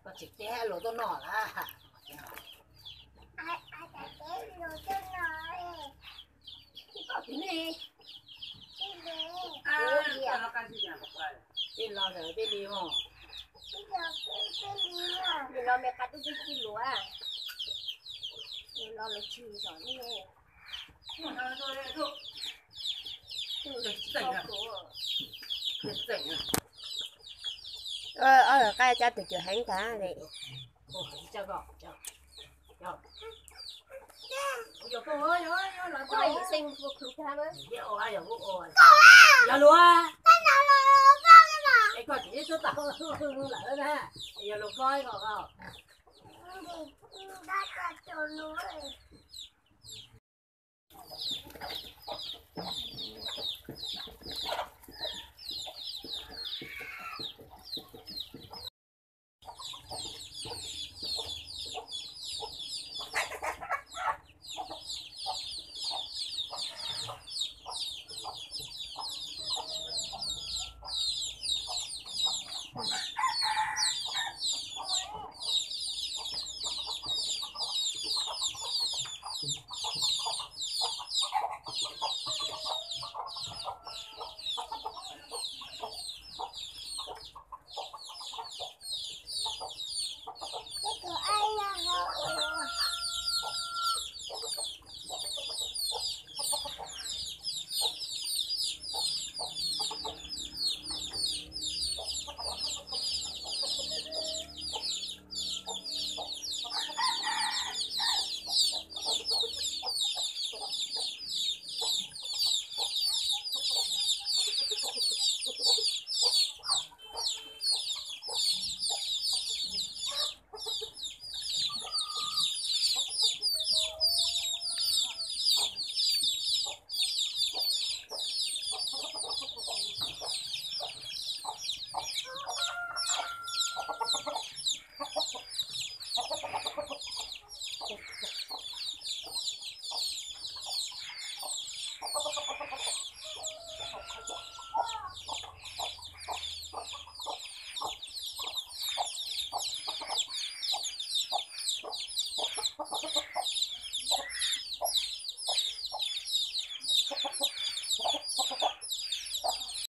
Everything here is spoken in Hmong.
Koj tsis teb luag tuaj noj lawm. Peb los ntawm peb li os. Peb los me qab tub tib tib luav. Los lawv tsis zom ne. Ob lawv qab cab tus cwm heev tag li. Yog luag, es koj tsis txhob tam lawm na, yog luag koj ko.